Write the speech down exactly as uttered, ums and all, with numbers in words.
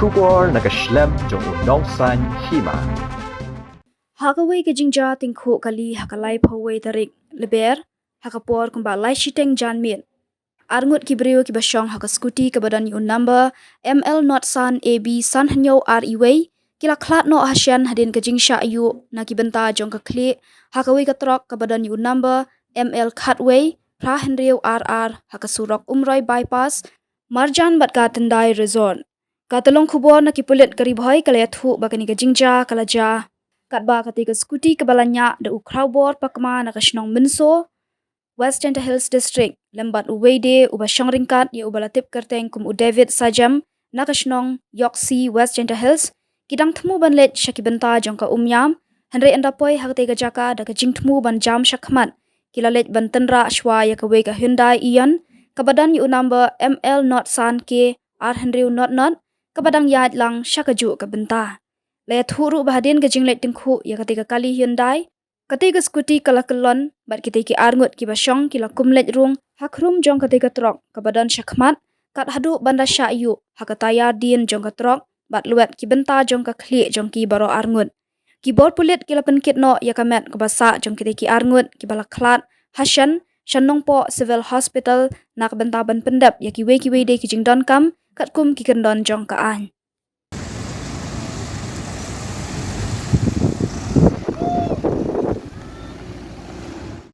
Khubor na ka shlem jong u nongsan hima. Ha kawei ka jingjia tyngkhuh kali ha ka laiphew wei tarik Lber, ha ka por kumba lai shiteng janmiet, arngut ki briew kiba shong ha ka skuti kaba don ïa u number M L not san A B san hynñiew ar iwei, ki la khlad noh hashen hadien ka jingshah ïuh na ki bynta jong ka khlieh ha kawei ka trok kaba don ïa u number M L khatwei phra hynriew ar ar ha ka surok Umroi Bypass, marjan bad ka Tyndai Resort. Ka tyllong khubor na ki pulit ka Ri Bhoi ka la ïathuh ba kane ka jingjia ka la jia katba katei ka skuti kaba la ñiah da u Khrawbor Pakma na ka shnong Mynso, West Jaintia Hills District, lem bad uwei de uba shong ryngkat ïa uba la tip kyrteng kum u David Sajem na ka shnong Ïoksi, West Jaintia Hills, ki dang thmu ban leit sha ki bynta jong ka Umïam, hynrei ynda poi ha katei ka jaka da ka jingthmu ban jam shakhmat, ki la leit ban tynrah shwa ïa kawei ka Hyundai Eon kaba don ïa u number M L not san K ar hynriew not not, kaba dang ïaid lang sha kajuh ka bynta. La ïathuh ruh ba hadien ka jingleit tyngkhuh ïa katei ka kali Hyundai, katei ka skuti ka la kyllon bad kitei ki arngut kiba shong ki la kum leit rung ha khrum jong katei ka trok kaba don shakhmat, kat haduh ban da shah ïuh ha ka tayar dien jong ka trok bad lwet ki bynta jong ka khlieh jong ki baroh arngut. Ki bor pulit ki la pynkit noh ïa ka met kaba sah jong kitei ki arngut kiba la khlad hashen sha Nongpoh Civil Hospital na ka bynta ban pyndep ïa kiwei kiwei de ki jingdonkam katkum ki kyndon jong ka aiñ.